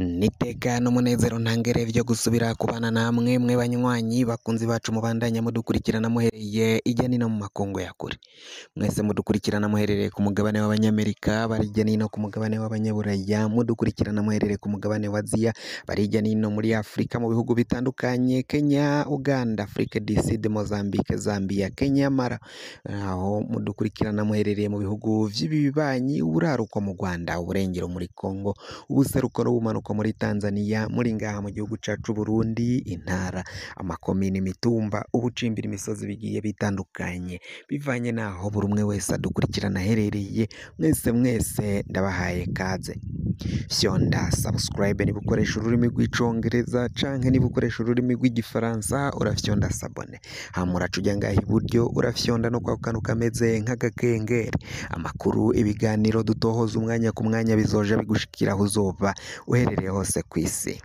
N'iteka n'umunezero ntangere vyo gusubira kubana namwe mwe banywanyi bakunzi bacu mubandanya mudukurikirana muhereye irya nino mu makungu ya kure. Mwese mudukurikirana muherereye ku mugabane w'Abanyamerika, bari hirya nino ku mugabane w'Abanyaburaya, mudukurikirana muherereye ku mugabane wa Aziya, bari hirya nino muri Afrika mu bihugu bitandukanye, Kenya, Uganda, Afrique du Sud, Mozambique, Zambia, Kenya, Mara, aho mudukurikirana muherereye mu bihugu vy'ibibanyi, uburaruko mu Rwanda, uburengero muri Congo, ubuseruko n'ubumanuko muri Tanzania, muri ngaha mu gihugu cacu Burundi, intara, amakomine, imitumba, ubucimbira imisozi bigiye bitandukanye, bivanye naho buri umwe wese adukurikirana aherereye, mwese mwese ndabahaye kaze. Fyonda subscribe niba ukoresha ururimi rw'icongereza canke niba ukoresha ururimi rw'igifaransa urafyonda s'abonner, hama uraca uja ngaha iburyo urafyonda no kwako kantu kameze nk'agakengeri. Amakuru, ibiganiro dutohoza umwanya ku mwanya bizoja bigushikira aho uzoba uherereye hose kw'isi.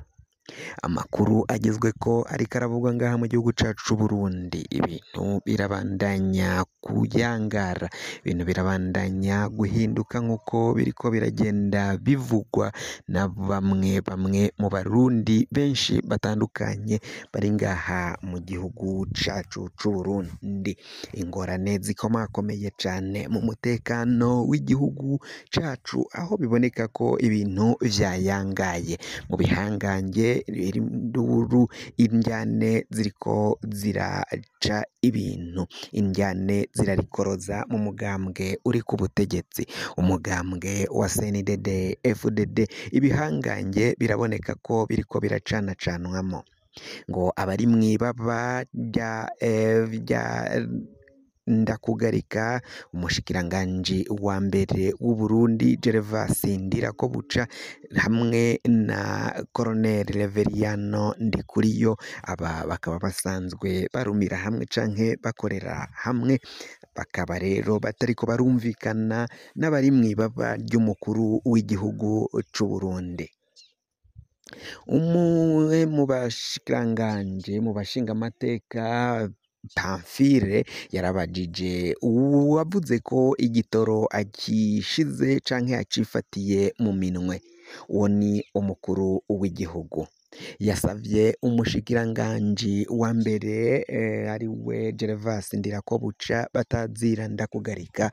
Amakuru agezweko ariko aravugwa ngaha mu gihugu cacu c'Uburundi, ibintu birabandanya kuyangara, ibintu birabandanya guhinduka nk'uko biriko biragenda bivugwa na bamwe bamwe mu barundi benshi batandukanye bari ngaha mu gihugu cacu c'Uburundi. Ingorane zikomakomeye cane mu mutekano w'igihugu cacu, aho biboneka ko ibintu vyayangaye mu bihangange, induru, indyane ziriko ziraca ibintu, indyane zirarikoroza mu mugambwe uri ku butegetsi, umugambwe wa CNDD FDD, ibihangange biraboneka ko biriko biracanacanwamo, ngo abari mw'ibaba rya Ndakugarika, umushikiranganji wa mbere w'Uburundi Gervas Ndirakobuca hamwe na Colonel Reveriyano Ndikuriyo, aba bakaba basanzwe barumira hamwe canke bakorera hamwe, bakaba rero batariko barumvikana n'abari mw'ibaba ry'umukuru w'igihugu c'Uburundi. Umwe mu bashikiranganji mu bashingamateka Pamphile yarabajije uwavuze ko igitoro agishize canke acifatiye mu minwe, uwo ni umukuru w'igihugu. Yasavye umushikiranganji wa mbere ari we Gervas Ndirakobuca batazira Ndakugarika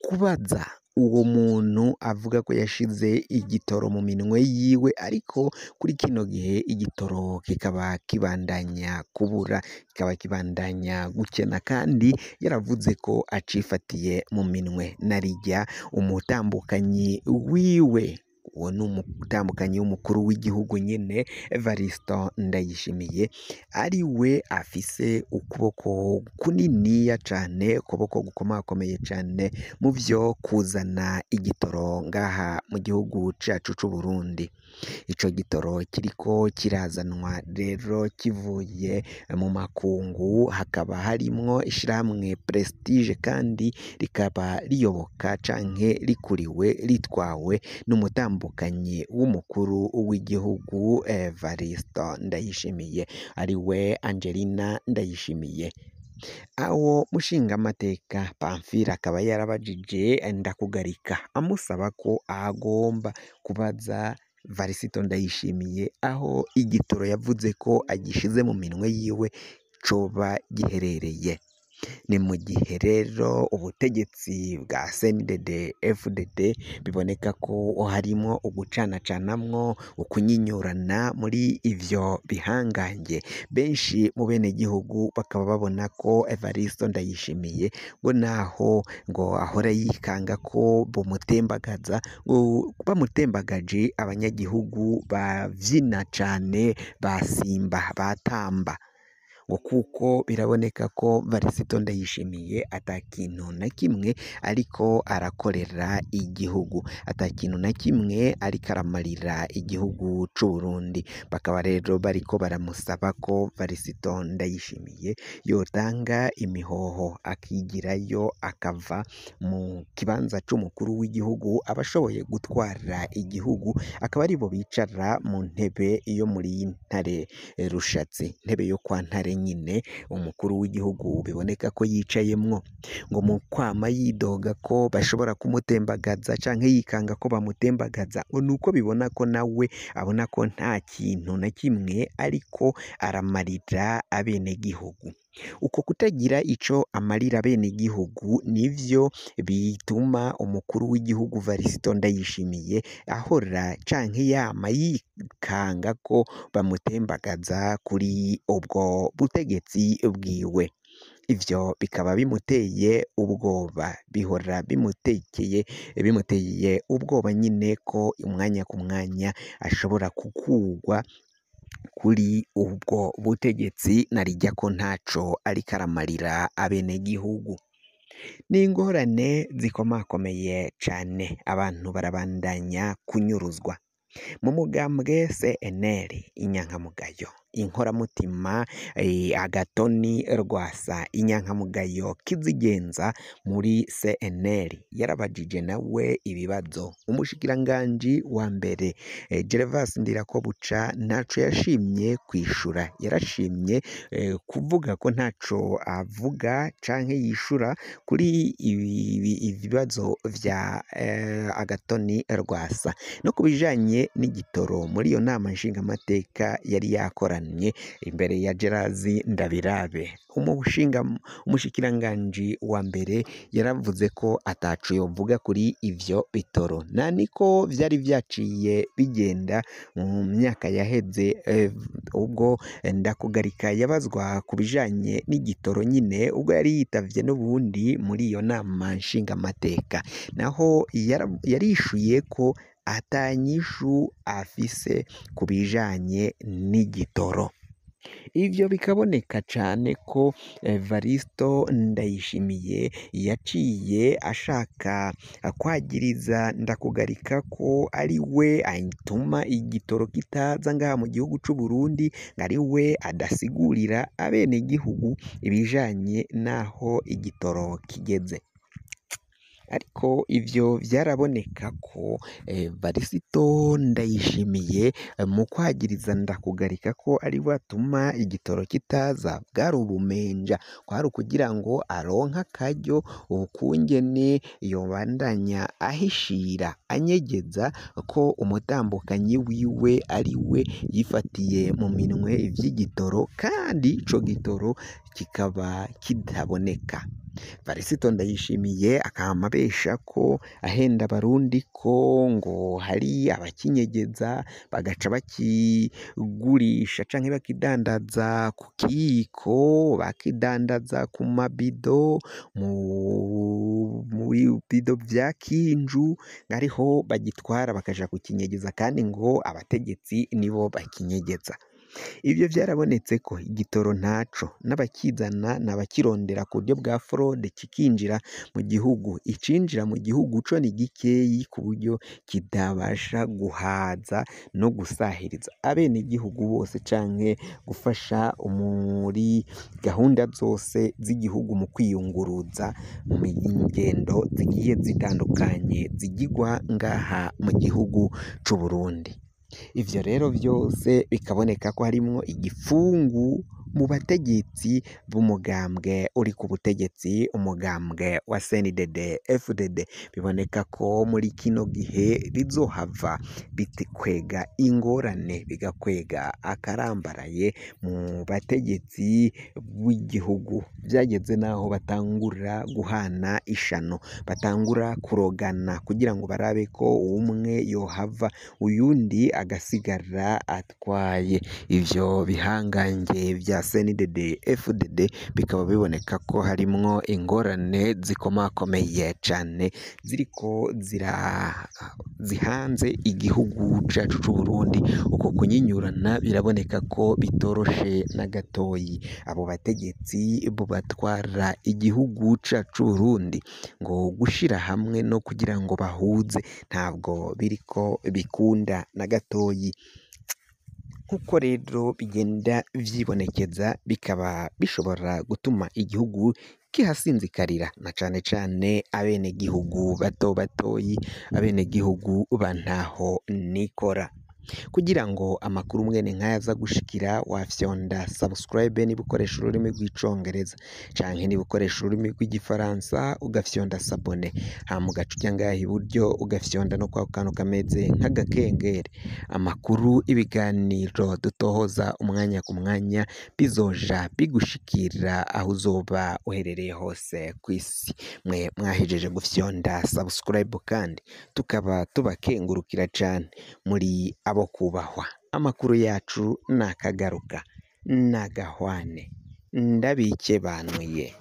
kubaza uwo muntu avuga ko yashize igitoro mu minwe yiwe, ariko kuri kino gihe igitoro kikaba kibandanya kubura, kikaba kibandanya gukena, kandi yaravuze ko acifatiye mu minwe. Narirya umutambukanyi wiwe, uwo ni umutambukanyi w'umukuru w'igihugu nyene Evaristo Ndayishimiye, ari we afise ukuboko kuniniya cane, ukuboko gukomakomeye cane mu vyo kuzana igitoro ngaha mu gihugu cacu c'Uburundi. Ico gitoro kiriko kirazanwa rero kivuye mu makungu, hakaba harimwo ishirahamwe Prestige, kandi rikaba riyoboka canke rikuriwe ritwawe n'umutambukanyi w'umukuru w'igihugu Evaristo Ndayishimiye, ari we Angelina Ndayishimiye. Awo mushingamateka Pamphile akaba yarabajije Ndakugarika amusaba ko agomba kubaza Varisito Ndayishimiye aho igitoro yavuze ko agishize mu minwe yiwe coba giherereye. Ni mu gihe rero ubutegetsi bwa CNDD FDD biboneka ko harimwo ugucanacanamwo, ukunyinyurana muri ivyo bihangange. Benshi mu benegihugu bakaba babona ko Evaristo Ndayishimiye ngo naho ngo ahora yikanga ko bomutembagaza, ngo bamutembagaje abanyagihugu bavyina cane, basimba, batamba, ngo kuko biraboneka ko Varisito Ndayishimiye ata kintu na kimwe ariko arakorera igihugu, ata kintu na kimwe ariko aramarira igihugu c'Uburundi. Bakaba rero bariko baramusaba ko Varisito Ndayishimiye yotanga imihoho akigirayo akava mu kibanza c'umukuru w'igihugu, abashoboye gutwara igihugu akaba aribo bicara mu ntebe yo muri Ntare Rushatsi, intebe yo kwa Ntare CNL nyine umukuru w'igihugu biboneka ko yicayemwo, ngo mu kwama yidoga ko bashobora kumutembagaza canke yikanga ko bamutembagaza, ngo nuko bibona ko nawe abona ko nta kintu na kimwe ariko aramarira abenegihugu. Uko kutagira ico amarira abenegihugu nivyo bituma umukuru w'igihugu Varisito Ndayishimiye ahora canke yama yikanga ko bamutembagaza kuri ubwo butegetsi bwiwe. Ivyo bikaba bimuteye ubwoba, bihora bimuteye ubwoba nyine ko umwanya ku mwanya ashobora gukugwa kuri ubwo butegetsi narirya ko ntaco ariko aramarira abenegihugu. N'ingorane zikomakomeye cane, abantu barabandanya kunyuruzwa. Mu mugambwe CNL inyankamugayo, inkoramutima Agatoni Rwasa inyankamugayo kizigenza muri CNL yarabajije nawe ibibazo. Umushikiranganji wa mbere Gervas Ndirakobuca ntaco yashimye kwishura, yarashimye kuvuga ko ntaco avuga canke yishura kuri ibibazo vya Agatoni Rwasa. No ku bijanye n'igitoro muri iyo nama nshingamateka yari yakoranye imbere ya Gerazi Ndabirabe, umushikiranganji wa mbere yaravuze ko ataco yovuga kuri ivyo bitoro, na niko vyari vyaciye bigenda mu myaka yaheze ubwo Ndakugarika yabazwa ku bijanye n'igitoro nyine ubwo yari yitavye n'ubundi muri iyo nama nshingamateka, naho yarishuye ko atanyishu afise ku bijanye n'igitoro. Ivyo bikaboneka cane ko Evaristo Ndayishimiye yaciye ashaka kwagiriza Ndakugarika ko ari we atuma igitoro kitaza ngaha mu gihugu c'u Burundi, ari we adasigurira abenegihugu ibijanye n'aho igitoro kigeze. Ariko ivyo vyaraboneka ko Varisito Ndayishimiye mu kwagiriza Ndakugarika ko ari we atuma igitoro kitaza bwari ubumenja, kwari ukugira ngo aronke akaryo ukungene yobandanya ahishira anyegeza ko umutambukanyi wiwe ari we yifatiye mu minwe ivy'igitoro kandi ico gitoro kikaba kitaboneka. Varisito Ndayishimiye akama abesha ko ahenda abarundi ko ngo hari abakinyegeza bagaca bakigurisha canke bakidandaza ku kiyiko, bakidandaza ku mabido, mu bido vya kinju, ariho bagitwara bakaja kukinyegeza kandi ngo abategetsi nibo bakinyegeza. Ivyo vyarabonetse ko igitoro ntaco, n'abakizana n'abakirondera ku buryo bwa forode kikinjira mu gihugu, icinjira mu gihugu co ni gikeyi ku buryo kitabasha guhaza no gusahiriza abenegihugu bose canke gufasha muri gahunda zose z'igihugu mu kwiyunguruza mu ngendo zigiye zitandukanye zigirwa ngaha mu gihugu c'u Burundi. Ivyo rero vyose bikaboneka ko harimwo igipfungu mu bategetsi b'umugambwe uri ku butegetsi, umugambwe wa CNDD FDD. Biboneka ko muri kino gihe bizohava bikwega ingorane, bigakwega akarambaraye mu bategetsi b'igihugu. Vyageze naho batangura guhana ishano, batangura kurogana kugira ngo barabe ko umwe yohava uyundi agasigara atwaye. Ivyo bihangange vya CNDD FDD bikaba biboneka ko harimwo ingorane zikomakomeye cane ziriko zihanze igihugu cacu c'u Burundi. Uko kunyinyurana biraboneka ko bitoroshe na gatoyi. Abo bategetsi bo batwara igihugu cacu c'u Burundi ngo gushira hamwe no kugira ngo bahuze ntabwo biriko bikunda na gatoyi. Nkuko rero bigenda vyibonekeza bikaba bishobora gutuma igihugu kihasinzikarira, na cane cane abenegihugu bato batoyi, abenegihugu ba ntaho nikora. Kugira ngo amakuru mwene nkaya aza gushikira, wafyonda subscribe niba ukoresha ururimi rw'icongereza, canke niba ukoresha ururimi rw'igifaransa ugafyonda s'abonner, hama ugaca uja ngaha iburyo ugafyonda no kwako kantu kameze nk'agakengeri. Amakuru, ibiganiro dutohoza umwanya ku mwanya bizoja bigushikira aho uzoba uherereye hose kw'isi. Mwe mwahejeje gufyonda subscribe kandi tukaba tubakengurukira cane, muri abo kubahwa. Amakuru yacu nakagaruka, nagahwane, ndabikebanuye.